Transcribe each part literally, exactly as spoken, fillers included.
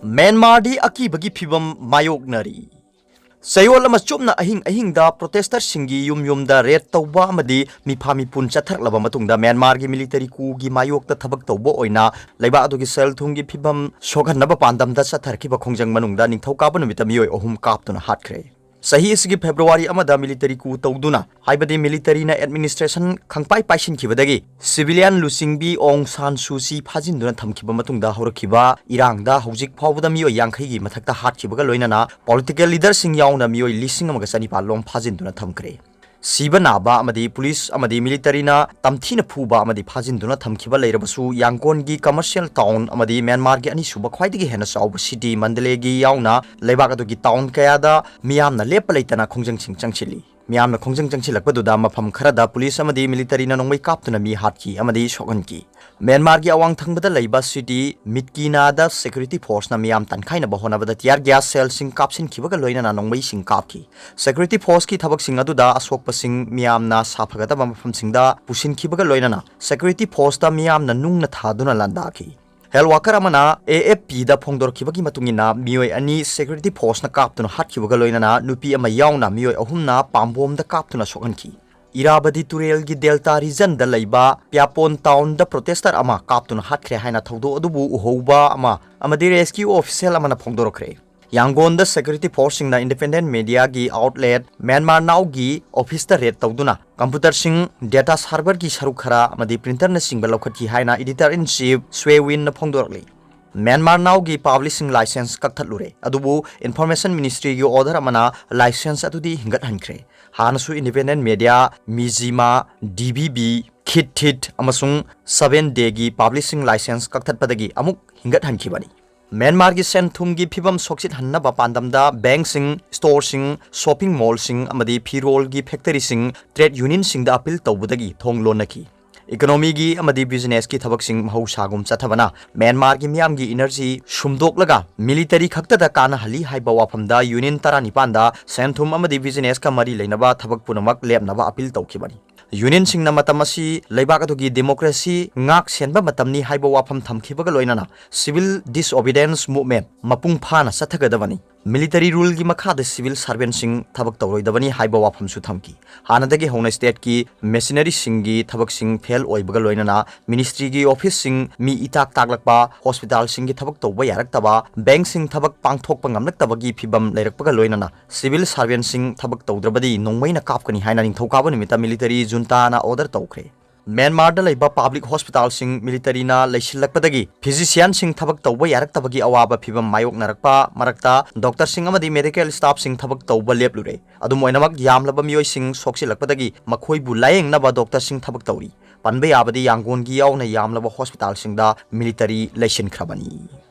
ꯃ꯭ꯌꯥꯟꯃꯥꯔꯗꯤ ꯑꯀꯤꯕꯒꯤ ꯐꯤꯚꯝ ꯃꯥꯌꯣꯛꯅꯔꯤ꯫ ꯆꯌꯣꯜ ꯑꯃ ꯆꯨꯞꯅ ꯑꯍꯤꯡ ꯑꯍꯤꯡꯗ ꯄ꯭ꯔꯣꯇꯦꯁꯇꯔꯁꯤꯡꯒꯤ ꯌꯨꯝ ꯌꯨꯝꯗ ꯔꯦꯗ ꯇꯧꯕ ꯑꯃꯗꯤ ꯃꯤꯐꯥ ꯃꯤꯄꯨꯟ ꯆꯠꯊꯔꯛꯂꯕ ꯃꯇꯨꯡꯗ ꯃ꯭ꯌꯥꯟꯃꯥꯔꯒꯤ ꯃꯤꯂꯤꯇꯔꯤ ꯀꯨꯒꯤ ꯃꯥꯌꯣꯛꯇ ꯊꯕꯛ ꯇꯧꯕ ꯑꯣꯏꯅ ꯂꯩꯕꯥꯛ ꯑꯗꯨꯒꯤ ꯁꯦꯜ ꯊꯨꯝꯒꯤ ꯐꯤꯚꯝ ꯁꯣꯛꯍꯟꯅꯕ ꯄꯥꯟꯗꯝꯗ ꯆꯠꯊꯔꯛꯈꯤꯕ ꯈꯣꯡꯖꯪ ꯃꯅꯨꯡꯗ ꯅꯤꯡꯊꯧꯀꯥꯕ ꯅꯨꯃꯤꯠꯇ ꯃꯤꯑꯣꯏ ꯑꯍꯨꯝ ꯀꯥꯞꯇꯨꯅ ꯍꯥꯠꯈ꯭ꯔꯦ꯫ ꯆꯍꯤ ꯑꯁꯤꯒꯤ ꯐꯦꯕ꯭ꯔꯨꯋꯥꯔꯤ ꯑꯃꯗ ꯃꯤꯂꯤꯇꯔꯤ ꯀꯨ ꯇꯧꯗꯨꯅ, ꯍꯥꯏꯕꯗꯤ ꯃꯤꯂꯤꯇꯔꯤꯅ ꯑꯦꯗꯃꯤꯅꯤꯁꯇ꯭ꯔꯦꯁꯟ ꯈꯪꯄꯥꯏ ꯄꯥꯏꯁꯤꯟꯈꯤꯕꯗꯒꯤ ꯁꯤꯚꯤꯂꯤꯌꯟ ꯂꯨꯆꯤꯡꯕꯤ ꯑꯣꯡ ꯁꯥꯟ ꯁꯨ ꯆꯤ ꯐꯥꯖꯤꯟꯗꯨꯅ ꯊꯝꯈꯤꯕ ꯃꯇꯨꯡꯗ ꯍꯧꯔꯛꯈꯤꯕ ꯏꯔꯥꯡꯗ ꯍꯧꯖꯤꯛ ꯐꯥꯎꯕꯗ ꯃꯤꯑꯣꯏ ꯌꯥꯡꯈꯩꯒꯤ ꯃꯊꯛꯇ ꯍꯥꯠꯈꯤꯕꯒ ꯂꯣꯏꯅꯅ ꯄꯣꯂꯤꯇꯤꯀꯦꯜ ꯂꯤꯗꯔꯁꯤꯡ ꯌꯥꯎꯅ ꯃꯤꯑꯣꯏ ꯂꯤꯁꯤꯡ ꯑꯃꯒ ꯆꯅꯤꯄꯥꯟ ꯂꯣꯝ ꯐꯥꯖꯤꯟꯗꯨꯅ ꯊꯝꯈ꯭ꯔꯦ꯫ ꯁꯤꯕ ꯅꯥꯕ ꯑꯃꯗꯤ ꯄꯨꯂꯤꯁ ꯑꯃꯗꯤ ꯃꯤꯂꯤꯇꯔꯤꯅ ꯇꯝꯊꯤꯅ ꯐꯨꯕ ꯑꯃꯗꯤ ꯐꯥꯖꯤꯟꯗꯨꯅ ꯊꯝꯈꯤꯕ ꯂꯩꯔꯕꯁꯨ, ꯌꯥꯡꯒꯣꯟꯒꯤ ꯀꯃꯔꯁꯤꯌꯦꯜ ꯇꯥꯎꯟ ꯑꯃꯗꯤ ꯃ꯭ꯌꯥꯟꯃꯥꯔꯒꯤ ꯑꯅꯤꯁꯨꯕ ꯈ꯭ꯋꯥꯏꯗꯒꯤ ꯍꯦꯟꯅ ꯆꯥꯎꯕ ꯁꯤꯇꯤ ꯃꯟꯗꯂꯦꯒꯤ ꯌꯥꯎꯅ ꯂꯩꯕꯥꯛ ꯑꯗꯨꯒꯤ ꯇꯥꯎꯟ ꯀꯌꯥꯗ ꯃꯤꯌꯥꯝꯅ ꯂꯦꯞꯄ ꯂꯩꯇꯅ ꯈꯣꯡꯖꯪꯁꯤꯡ ꯆꯪꯁꯤꯜꯂꯤ꯫ ꯃꯤꯌꯥꯝꯅ ꯈꯣꯡꯖꯪ ꯆꯪꯁꯤꯜꯂꯛꯄꯗꯨꯗ ꯃꯐꯝ ꯈꯔꯗ ꯄꯨꯂꯤꯁ ꯑꯃꯗꯤ ꯃꯤꯂꯤꯇꯔꯤꯅ ꯅꯣꯡꯃꯩ ꯀꯥꯞꯇꯨꯅ ꯃꯤ ꯍꯥꯠꯈꯤ ꯑꯃꯗꯤ ꯁꯣꯛꯍꯟꯈꯤ꯫ ꯃ꯭ꯌꯥꯟꯃꯥꯔꯒꯤ ꯑꯋꯥꯡ ꯊꯪꯕꯗ ꯂꯩꯕ ꯁꯤꯇꯤ ꯃꯤꯠꯀꯤꯅꯥꯗ ꯁꯦꯀ꯭ꯌꯨꯔꯤꯇꯤ ꯐꯣꯔꯁꯅ ꯃꯤꯌꯥꯝ ꯇꯟꯈꯥꯏꯅꯕ ꯍꯣꯠꯅꯕꯗ ꯇꯤꯌꯥꯔ ꯒ꯭ꯌꯥꯁ ꯁꯦꯜꯁꯤꯡ ꯀꯥꯞꯁꯤꯟꯈꯤꯕꯒ ꯂꯣꯏꯅꯅ ꯅꯣꯡꯃꯩꯁꯤꯡ ꯀꯥꯞꯈꯤ꯫ ꯁꯦꯀ꯭ꯌꯨꯔꯤꯇꯤ ꯐꯣꯔꯁꯀꯤ ꯊꯕꯛꯁꯤꯡ ꯑꯗꯨꯗ ꯑꯁꯣꯛꯄꯁꯤꯡ ꯃꯤꯌꯥꯝꯅ ꯁꯥꯐꯒꯗꯕ ꯃꯐꯝꯁꯤꯡꯗ ꯄꯨꯁꯤꯟꯈꯤꯕꯒ ꯂꯣꯏꯅꯅ ꯁꯦꯀ꯭ꯌꯨꯔꯤꯇꯤ ꯐꯣꯔꯁꯇ ꯃꯤꯌꯥꯝꯅ ꯅꯨꯡꯅ ꯊꯥꯗꯨꯅ ꯂꯥꯟꯗꯥꯈꯤ꯫ ꯍꯦꯜꯊ ꯋꯥꯀꯔ ꯑꯃꯅ ꯑꯦ ꯑꯦꯐ ꯄꯤꯗ ꯐꯣꯡꯗꯣꯔꯛꯈꯤꯕꯒꯤ ꯃꯇꯨꯡ ꯏꯟꯅ, ꯃꯤꯑꯣꯏ ꯑꯅꯤ ꯁꯦꯀ꯭ꯌꯨꯔꯤꯇꯤ ꯐꯣꯔꯁꯅ ꯀꯥꯞꯇꯨꯅ ꯍꯥꯠꯈꯤꯕꯒ ꯂꯣꯏꯅꯅ ꯅꯨꯄꯤ ꯑꯃ ꯌꯥꯎꯅ ꯃꯤꯑꯣꯏ ꯑꯍꯨꯝꯅ ꯄꯥꯝꯕꯣꯝꯗ ꯀꯥꯞꯇꯨꯅ ꯁꯣꯛꯍꯟꯈꯤ꯫ ꯏꯔꯥꯕꯗꯤ ꯇꯨꯔꯦꯜꯒꯤ ꯗꯦꯜꯇꯥ ꯔꯤꯖꯟꯗ ꯂꯩꯕ ꯄ꯭ꯌꯥꯄꯣꯟ ꯇꯥꯎꯟꯗ ꯄ꯭ꯔꯣꯇꯦꯁꯇꯔ ꯑꯃ ꯀꯥꯞꯇꯨꯅ ꯍꯥꯠꯈ꯭ꯔꯦ ꯍꯥꯏꯅ ꯊꯧꯗꯣꯛ ꯑꯗꯨꯕꯨ ꯎꯍꯧꯕ ꯑꯃ ꯑꯃꯗꯤ ꯔꯦꯁꯀ꯭ꯌꯨ ꯑꯣꯐꯤꯁꯤꯌꯦꯜ ꯑꯃꯅ ꯐꯣꯡꯗꯣꯔꯛꯈ꯭ꯔꯦ꯫ ꯌꯥꯡꯒꯣꯟꯗ ꯁꯦꯀ꯭ꯌꯨꯔꯤꯇꯤ ꯐꯣꯔꯁꯁꯤꯡꯅ ꯏꯟꯗꯤꯄꯦꯟꯗꯦꯟꯠ ꯃꯦꯗꯤꯌꯥꯒꯤ ꯑꯥꯎꯠꯂꯦꯠ ꯃ꯭ꯌꯥꯟꯃꯥꯔ ꯅꯥꯎꯒꯤ ꯑꯣꯐꯤꯁꯇ ꯔꯦꯗ ꯇꯧꯗꯨꯅ ꯀꯝꯄ꯭ꯌꯨꯇꯔꯁꯤꯡ, ꯗꯦꯇꯥ ꯁꯥꯔꯚꯔꯒꯤ ꯁꯔꯨꯛ ꯈꯔ ꯑꯃꯗꯤ ꯄ꯭ꯔꯤꯟꯇꯔꯅꯆꯤꯡꯕ ꯂꯧꯈꯠꯈꯤ ꯍꯥꯏꯅ ꯏꯗꯤꯇꯔ ꯏꯟ ꯆꯤꯐ ꯁ꯭ꯋꯦ ꯋꯤꯟꯅ ꯐꯣꯡꯗꯣꯔꯛꯂꯤ꯫ ꯃ꯭ꯌꯥꯟꯃꯥꯔ ꯅꯥꯎꯒꯤ ꯄꯥꯕ꯭ꯂꯤꯁꯤꯡ ꯂꯥꯏꯁꯦꯟꯁ ꯀꯛꯊꯠꯂꯨꯔꯦ, ꯑꯗꯨꯕꯨ ꯏꯟꯐꯣꯔꯃꯦꯁꯟ ꯃꯤꯅꯤꯁꯇ꯭ꯔꯤꯒꯤ ꯑꯣꯔꯗꯔ ꯑꯃꯅ ꯂꯥꯏꯁꯦꯟꯁ ꯑꯗꯨꯗꯤ ꯍꯤꯡꯒꯠꯍꯟꯈ꯭ꯔꯦ꯫ ꯍꯥꯟꯅꯁꯨ independent media, Mizzima, D V B, Khit Thit ꯑꯃꯁꯨꯡ ꯁꯚꯦꯟ ꯗꯦꯒꯤ ꯄꯥꯕ꯭ꯂꯤꯁꯤꯡ ꯂꯥꯏꯁꯦꯟꯁ ꯀꯛꯊꯠꯄꯗꯒꯤ ꯑꯃꯨꯛ ꯍꯤꯡꯒꯠꯍꯟꯈꯤꯕꯅꯤ꯫ ꯃ꯭ꯌꯥꯟꯃꯥꯔꯒꯤ ꯁꯦꯟ ꯊꯨꯝꯒꯤ ꯐꯤꯚꯝ ꯁꯣꯛꯆꯤꯠꯍꯟꯅꯕ ꯄꯥꯟꯗꯝꯗ ꯕꯦꯡꯛꯁꯤꯡ, ꯁ꯭ꯇꯣꯔꯁꯤꯡ, ꯁꯣꯄꯤꯡ ꯃꯣꯜꯁꯤꯡ ꯑꯃꯗꯤ ꯐꯤꯔꯣꯜꯒꯤ ꯐꯦꯛꯇꯔꯤꯁꯤꯡ ꯇ꯭ꯔꯦꯗ ꯌꯨꯅꯤꯌꯟꯁꯤꯡꯗ ꯑꯄꯤꯜ ꯇꯧꯕꯗꯒꯤ ꯊꯣꯡ ꯂꯣꯟꯅꯈꯤ꯫ ꯏꯀꯣꯅꯣꯃꯤꯒꯤ ꯑꯃꯗꯤ ꯕꯤꯖꯤꯅꯦꯁꯀꯤ ꯊꯕꯛꯁꯤꯡ ꯃꯍꯧꯁꯥꯒꯨꯝ ꯆꯠꯊꯕꯅ ꯃ꯭ꯌꯥꯟꯃꯥꯔꯒꯤ ꯃꯤꯌꯥꯝꯒꯤ ꯏꯅꯔꯖꯤ ꯁꯨꯝꯗꯣꯛꯂꯒ ꯃꯤꯂꯤꯇꯔꯤ ꯈꯛꯇꯗ ꯀꯥꯟꯅꯍꯜꯂꯤ ꯍꯥꯏꯕ ꯋꯥꯐꯝꯗ ꯌꯨꯅꯤꯌꯟ ꯇꯔꯥꯅꯤꯄꯥꯟꯗ ꯁꯦꯟ ꯊꯨꯝ ꯑꯃꯗꯤ ꯕꯤꯖꯤꯅꯦꯁꯀ ꯃꯔꯤ ꯂꯩꯅꯕ ꯊꯕꯛ ꯄꯨꯝꯅꯃꯛ ꯂꯦꯞꯅꯕ ꯑꯄꯤꯜ ꯇꯧꯈꯤꯕꯅꯤ꯫ ꯌꯨꯅꯤꯌꯟꯁꯤꯡꯅ ꯃꯇꯝ ꯑꯁꯤ ꯂꯩꯕꯥꯛ ꯑꯗꯨꯒꯤ ꯗꯦꯃꯣꯀ꯭ꯔꯦꯁꯤ ꯉꯥꯛ ꯁꯦꯟꯕ ꯃꯇꯝꯅꯤ ꯍꯥꯏꯕ ꯋꯥꯐꯝ ꯊꯝꯈꯤꯕꯒ ꯂꯣꯏꯅꯅ civil disobedience movement ꯃꯄꯨꯡ ꯐꯥꯅ ꯆꯠꯊꯒꯗꯕꯅꯤ꯫ Military ruleꯒꯤ ꯃꯈꯥꯗ civil servantꯁꯤꯡ ꯊꯕꯛ ꯇꯧꯔꯣꯏꯗꯕꯅꯤ ꯍꯥꯏꯕ ꯋꯥꯐꯝꯁꯨ ꯊꯝꯈꯤ꯫ ꯍꯥꯟꯅꯗꯒꯤ ꯍꯧꯅ stateꯀꯤ machineryꯁꯤꯡꯒꯤ ꯊꯕꯛꯁꯤꯡ fail ꯑꯣꯏꯕꯒ ꯂꯣꯏꯅꯅ ministryꯒꯤ officeꯁꯤꯡ ꯃꯤ ꯏꯇꯥꯛ ꯇꯥꯛꯂꯛꯄ, hospitalꯁꯤꯡꯒꯤ ꯊꯕꯛ ꯇꯧꯕ ꯌꯥꯔꯛꯇꯕ, bankꯁꯤꯡ ꯊꯕꯛ ꯄꯥꯡꯊꯣꯛꯄ ꯉꯝꯂꯛꯇꯕꯒꯤ ꯐꯤꯕꯝ ꯂꯩꯔꯛꯄꯒ ꯂꯣꯏꯅꯅ civil servantꯁꯤꯡ ꯊꯕꯛ ꯇꯧꯗ꯭ꯔꯕꯗꯤ ꯅꯣꯡꯃꯩꯅ ꯀꯥꯞꯀꯅꯤ ꯍꯥꯏꯅ ꯅꯤꯡꯊꯧꯀꯥꯕ ꯅꯨꯃꯤꯠꯇ military juntana order ꯇꯧꯈ꯭ꯔꯦ꯫ ꯃ꯭ꯌꯥꯟꯃꯥꯔꯗ ꯂꯩꯕ public hospitalꯁꯤꯡ militaryꯅ ꯂꯩꯁꯤꯜꯂꯛꯄꯗꯒꯤ physicianꯁꯤꯡ ꯊꯕꯛ ꯇꯧꯕ ꯌꯥꯔꯛꯇꯕꯒꯤ ꯑꯋꯥꯕ ꯐꯤꯕꯝ ꯃꯥꯌꯣꯛꯅꯔꯛꯄ ꯃꯔꯛꯇ doctorꯁꯤꯡ ꯑꯃꯗꯤ medical staffꯁꯤꯡ ꯊꯕꯛ ꯇꯧꯕ ꯂꯦꯞꯂꯨꯔꯦ꯫ ꯑꯗꯨꯝ ꯑꯣꯏꯅꯃꯛ, ꯌꯥꯝꯂꯕ ꯃꯤꯑꯣꯏꯁꯤꯡ ꯁꯣꯛꯆꯤꯜꯂꯛꯄꯗꯒꯤ ꯃꯈꯣꯏꯕꯨ ꯂꯥꯌꯦꯡꯅꯕ doctorꯁꯤꯡ ꯊꯕꯛ ꯇꯧꯔꯤ꯫ ꯄꯟꯕ ꯌꯥꯕꯗꯤ ꯌꯥꯡꯒꯣꯟꯒꯤ ꯌꯥꯎꯅ ꯌꯥꯝꯂꯕ hospitalꯁꯤꯡꯗ military ꯂꯩꯁꯤꯟꯈ꯭ꯔꯕꯅꯤ꯫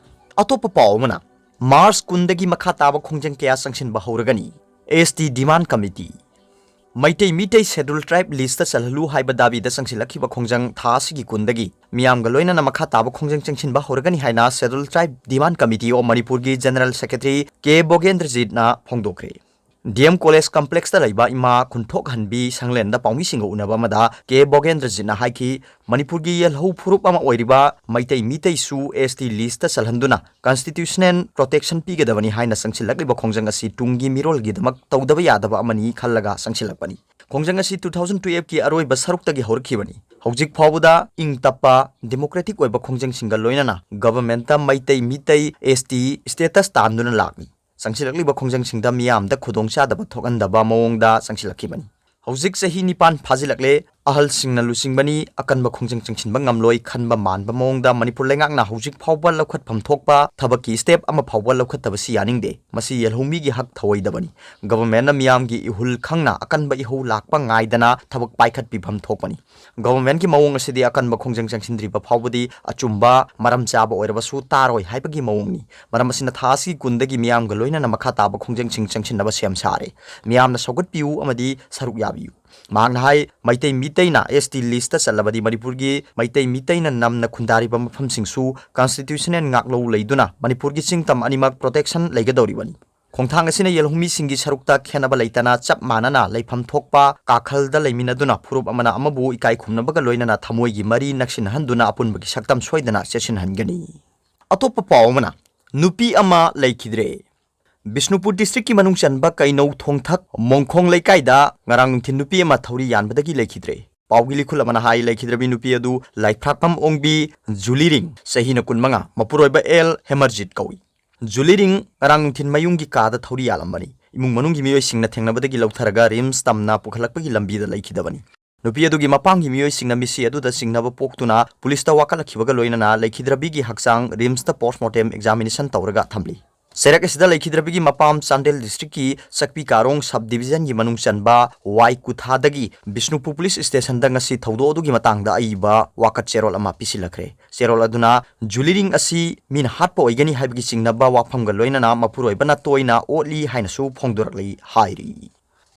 ꯑꯇꯣꯞꯄ ꯄꯥꯎ ꯑꯃꯅ, ꯃꯥꯔꯆ ꯀꯨꯟꯗꯒꯤ ꯃꯈꯥ ꯇꯥꯕ ꯈꯣꯡꯖꯪ ꯀꯌꯥ ꯆꯪꯁꯤꯟꯕ ꯍꯧꯔꯒꯅꯤ꯫ ST demand committee꯫ Meitei Meitei schedule tribe listꯇ ꯆꯜꯍꯜꯂꯨ ꯍꯥꯏꯕ ꯗꯥꯕꯤꯗ ꯆꯪꯁꯤꯜꯂꯛꯈꯤꯕ ꯈꯣꯡꯖꯪ ꯊꯥ ꯑꯁꯤꯒꯤ ꯀꯨꯟꯗꯒꯤ ꯃꯤꯌꯥꯝꯒ ꯂꯣꯏꯅꯅ ꯃꯈꯥ ꯇꯥꯕ ꯈꯣꯡꯖꯪ ꯆꯪꯁꯤꯟꯕ ꯍꯧꯔꯒꯅꯤ ꯍꯥꯏꯅ Schedule Tribe Demand Committee of Manipurꯒꯤ General Secretary K ꯕꯣꯒꯦꯟꯗ꯭ꯔꯖꯤꯠꯅ ꯐꯣꯡꯗꯣꯛꯈ꯭ꯔꯦ꯫ DM College complexꯇ ꯂꯩꯕ ꯏꯃꯥ ꯈꯨꯟꯊꯣꯛꯍꯟꯕꯤ ꯁꯪꯂꯦꯟꯗ ꯄꯥꯎꯃꯤꯁꯤꯡꯒ ꯎꯅꯕ ꯑꯃꯗ ꯀꯦ ꯕꯣꯒꯦꯟꯗ꯭ꯔꯖꯤꯠꯅ ꯍꯥꯏꯈꯤ, ꯃꯅꯤꯄꯨꯔꯒꯤ ꯌꯦꯜꯍꯧ ꯐꯨꯔꯨꯞ ꯑꯃ ꯑꯣꯏꯔꯤꯕ ꯃꯩꯇꯩ ꯃꯤꯇꯩꯁꯨ ST listꯇ ꯆꯜꯍꯟꯗꯨꯅ constitutional protection ꯄꯤꯒꯗꯕꯅꯤ ꯍꯥꯏꯅ ꯆꯪꯁꯤꯜꯂꯛꯂꯤꯕ ꯈꯣꯡꯖꯪ ꯑꯁꯤ ꯇꯨꯡꯒꯤ ꯃꯤꯔꯣꯜꯒꯤꯗꯃꯛ ꯇꯧꯗꯕ ꯌꯥꯗꯕ ꯑꯃꯅꯤ ꯈꯜꯂꯒ ꯆꯪꯁꯤꯜꯂꯛꯄꯅꯤ꯫ ꯈꯣꯡꯖꯪ ꯑꯁꯤ two thousand twelveꯀꯤ ꯑꯔꯣꯏꯕ ꯁꯔꯨꯛꯇꯒꯤ ꯍꯧꯔꯛꯈꯤꯕꯅꯤ꯫ ꯍꯧꯖꯤꯛ ꯐꯥꯎꯕꯗ ꯏꯪ ꯇꯞꯄ, democratic ꯑꯣꯏꯕ ꯈꯣꯡꯖꯪꯁꯤꯡꯒ ꯂꯣꯏꯅꯅ governmentꯇ ꯃꯩꯇꯩ ꯃꯤꯇꯩ ST status ꯇꯥꯟꯗꯨꯅ ꯂꯥꯛꯂꯤ꯫ ꯆꯪꯁꯤꯜꯂꯛꯂꯤꯕ ꯈꯣꯡꯖꯪꯁꯤꯡꯗ ꯃꯤꯌꯥꯝꯗ ꯈꯨꯗꯣꯡꯆꯥꯗꯕ ꯊꯣꯛꯍꯟꯗꯕ ꯃꯑꯣꯡꯗ ꯆꯪꯁꯤꯜꯂꯛꯈꯤꯕꯅꯤ꯫ ꯍꯧꯖꯤꯛ ꯆꯍꯤ ꯅꯤꯄꯥꯟ ꯐꯥꯖꯤꯜꯂꯛꯂꯦ, ꯑꯍꯜꯁꯤꯡꯅ ꯂꯨꯆꯤꯡꯕꯅꯤ, ꯑꯀꯟꯕ ꯈꯣꯡꯖꯪ ꯆꯪꯁꯤꯟꯕ ꯉꯝꯂꯣꯏ ꯈꯟꯕ ꯃꯥꯟꯕ ꯃꯑꯣꯡꯗ ꯃꯅꯤꯄꯨꯔ ꯂꯩꯉꯥꯛꯅ ꯍꯧꯖꯤꯛ ꯐꯥꯎꯕ ꯂꯧꯈꯠꯐꯝ ꯊꯣꯛꯄ ꯊꯕꯛꯀꯤ step ꯑꯃ ꯐꯥꯎꯕ ꯂꯧꯈꯠꯇꯕꯁꯤ ꯌꯥꯅꯤꯡꯗꯦ꯫ ꯃꯁꯤ ꯌꯦꯜꯍꯧꯃꯤꯒꯤ ꯍꯛ ꯊꯧꯑꯣꯏꯗꯕꯅꯤ꯫ Governmentꯅ ꯃꯤꯌꯥꯝꯒꯤ ꯏꯍꯨꯜ ꯈꯪꯅ ꯑꯀꯟꯕ ꯏꯍꯧ ꯂꯥꯛꯄ ꯉꯥꯏꯗꯅ ꯊꯕꯛ ꯄꯥꯏꯈꯠꯄꯤꯐꯝ ꯊꯣꯛꯄꯅꯤ꯫ Governmentꯀꯤ ꯃꯑꯣꯡ ꯑꯁꯤꯗꯤ ꯑꯀꯟꯕ ꯈꯣꯡꯖꯪ ꯆꯪꯁꯤꯟꯗ꯭ꯔꯤꯕ ꯐꯥꯎꯕꯗꯤ ꯑꯆꯨꯝꯕ, ꯃꯔꯝ ꯆꯥꯕ ꯑꯣꯏꯔꯕꯁꯨ ꯇꯥꯔꯣꯏ ꯍꯥꯏꯕꯒꯤ ꯃꯑꯣꯡꯅꯤ꯫ ꯃꯔꯝ ꯑꯁꯤꯅ ꯊꯥ ꯑꯁꯤꯒꯤ ꯀꯨꯟꯗꯒꯤ ꯃꯤꯌꯥꯝꯒ ꯂꯣꯏꯅꯅ ꯃꯈꯥ ꯇꯥꯕ ꯈꯣꯡꯖꯪꯁꯤꯡ ꯆꯪꯁꯤꯟꯅꯕ ꯁꯦꯝ ꯁꯥꯔꯦ꯫ ꯃꯤꯌꯥꯝꯅ ꯁꯧꯒꯠꯄꯤꯌꯨ ꯑꯃꯗꯤ ꯁꯔꯨꯛ ꯌꯥꯕꯤꯌꯨ꯫ ꯃꯍꯥꯛꯅ ꯍꯥꯏ, ꯃꯩꯇꯩ ꯃꯤꯇꯩꯅ ST listꯇ ꯆꯜꯂꯕꯗꯤ ꯃꯅꯤꯄꯨꯔꯒꯤ ꯃꯩꯇꯩ ꯃꯤꯇꯩꯅ ꯅꯝꯅ ꯈꯨꯟꯗꯥꯔꯤꯕ ꯃꯐꯝꯁꯤꯡꯁꯨ constitutional ꯉꯥꯛꯂꯧ ꯂꯩꯗꯨꯅ ꯃꯅꯤꯄꯨꯔꯒꯤ ꯆꯤꯡꯇꯝ ꯑꯅꯤꯃꯛ protection ꯂꯩꯒꯗꯧꯔꯤꯕꯅꯤ꯫ ꯈꯣꯡꯊꯥꯡ ꯑꯁꯤꯅ ꯌꯦꯜꯍꯧꯃꯤꯁꯤꯡꯒꯤ ꯁꯔꯨꯛꯇ ꯈꯦꯟꯅꯕ ꯂꯩꯇꯅ ꯆꯞ ꯃꯥꯟꯅꯅ ꯂꯩꯐꯝ ꯊꯣꯛꯄ ꯀꯥꯈꯜꯗ ꯂꯩꯃꯤꯟꯅꯗꯨꯅ ꯐꯨꯔꯨꯞ ꯑꯃꯅ ꯑꯃꯕꯨ ꯏꯀꯥꯏ ꯈꯨꯝꯅꯕꯒ ꯂꯣꯏꯅꯅ ꯊꯃꯣꯏꯒꯤ ꯃꯔꯤ ꯅꯛꯁꯤꯟꯅꯍꯟꯗꯨꯅ ꯑꯄꯨꯟꯕꯒꯤ ꯁꯛꯇꯝ ꯁꯣꯏꯗꯅ ꯆꯦꯠꯁꯤꯟꯍꯟꯒꯅꯤ꯫ ꯑꯇꯣꯞꯄ ꯄꯥꯎ ꯑꯃꯅ, ꯅꯨꯄꯤ ꯑꯃ ꯂꯩꯈꯤꯗ꯭ꯔꯦ꯫ ꯕꯤꯁꯅꯨꯄꯨꯔ ꯗꯤꯁꯇ꯭ꯔꯤꯛꯀꯤ ꯃꯅꯨꯡ ꯆꯟꯕ ꯀꯩꯅꯧ ꯊꯣꯡꯊꯛ ꯃꯣꯡꯈꯣꯡ ꯂꯩꯀꯥꯏꯗ ꯉꯔꯥꯡ ꯅꯨꯡꯊꯤꯜ ꯅꯨꯄꯤ ꯑꯃ ꯊꯧꯔꯤ ꯌꯥꯟꯕꯗꯒꯤ ꯂꯩꯈꯤꯗ꯭ꯔꯦ꯫ ꯄꯥꯎꯒꯤ ꯂꯤꯈꯨꯜ ꯑꯃꯅ ꯍꯥꯏ, ꯂꯩꯈꯤꯗ꯭ꯔꯕꯤ ꯅꯨꯄꯤ ꯑꯗꯨ ꯂꯥꯏꯐ꯭ꯔꯥꯛꯄꯝ ꯑꯣꯡꯕꯤ ꯖꯨꯂꯤꯔꯤꯡ, ꯆꯍꯤꯅ ꯀꯨꯟꯃꯉꯥ, ꯃꯄꯨꯔꯣꯏꯕ ꯑꯦꯜ ꯍꯦꯃꯔꯖꯤꯠ ꯀꯧꯏ꯫ ꯖꯨꯂꯤꯔꯤꯡ ꯉꯔꯥꯡ ꯅꯨꯡꯊꯤꯜ ꯃꯌꯨꯝꯒꯤ ꯀꯥꯗ ꯊꯧꯔꯤ ꯌꯥꯜꯂꯝꯕꯅꯤ꯫ ꯏꯃꯨꯡ ꯃꯅꯨꯡꯒꯤ ꯃꯤꯑꯣꯏꯁꯤꯡꯅ ꯊꯦꯡꯅꯕꯗꯒꯤ ꯂꯧꯊꯔꯒ ꯔꯤꯝꯁ ꯇꯝꯅ ꯄꯨꯈꯠꯂꯛꯄꯒꯤ ꯂꯝꯕꯤꯗ ꯂꯩꯈꯤꯗꯕꯅꯤ꯫ ꯅꯨꯄꯤ ꯑꯗꯨꯒꯤ ꯃꯄꯥꯝꯒꯤ ꯃꯤꯑꯣꯏꯁꯤꯡꯅ ꯃꯤꯁꯤ ꯑꯗꯨꯗ ꯆꯤꯡꯅꯕ ꯄꯣꯛꯇꯨꯅ ꯄꯨꯂꯤꯁꯇ ꯋꯥꯀꯠꯂꯛꯈꯤꯕꯒ ꯂꯣꯏꯅꯅ ꯂꯩꯈꯤꯗ꯭ꯔꯕꯤꯒꯤ ꯍꯛꯆꯥꯡ ꯔꯤꯝꯁꯇ ꯄꯣꯁꯃꯣꯔꯇꯦꯝ ꯑꯦꯛꯖꯥꯃꯤꯅꯦꯁꯟ ꯇꯧꯔꯒ ꯊꯝꯂꯤ꯫ ꯆꯩꯔꯛ ꯑꯁꯤꯗ ꯂꯩꯈꯤꯗ꯭ꯔꯕꯤꯒꯤ ꯃꯄꯥꯝ ꯆꯥꯟꯗꯦꯜ ꯗꯤꯁꯇ꯭ꯔꯤꯛꯀꯤ ꯆꯛꯄꯤ ꯀꯥꯔꯣꯡ ꯁꯕ ꯗꯤꯕꯤꯖꯟꯒꯤ ꯃꯅꯨꯡ ꯆꯟꯕ ꯋꯥꯏ ꯀꯨꯊꯥꯗꯒꯤ ꯕꯤꯁꯅꯨꯄꯨꯔ ꯄꯨꯂꯤꯁ ꯁ꯭ꯇꯦꯁꯟꯗ ꯉꯁꯤ ꯊꯧꯗꯣꯛ ꯑꯗꯨꯒꯤ ꯃꯇꯥꯡꯗ ꯑꯏꯕ ꯋꯥꯀꯠ ꯆꯦꯔꯣꯜ ꯑꯃ ꯄꯤꯁꯤꯜꯂꯛꯈ꯭ꯔꯦ꯫ ꯆꯦꯔꯣꯜ ꯑꯗꯨꯅ ꯖꯨꯂꯤꯔꯤꯡ ꯑꯁꯤ ꯃꯤꯅ ꯍꯥꯠꯄ ꯑꯣꯏꯒꯅꯤ ꯍꯥꯏꯕꯒꯤ ꯆꯤꯡꯅꯕ ꯋꯥꯐꯝꯒ ꯂꯣꯏꯅꯅ ꯃꯄꯨꯔꯣꯏꯕꯅ ꯇꯣꯏꯅ ꯑꯣꯠꯂꯤ ꯍꯥꯏꯅꯁꯨ ꯐꯣꯡꯗꯣꯔꯛꯂꯤ ꯍꯥꯏꯔꯤ꯫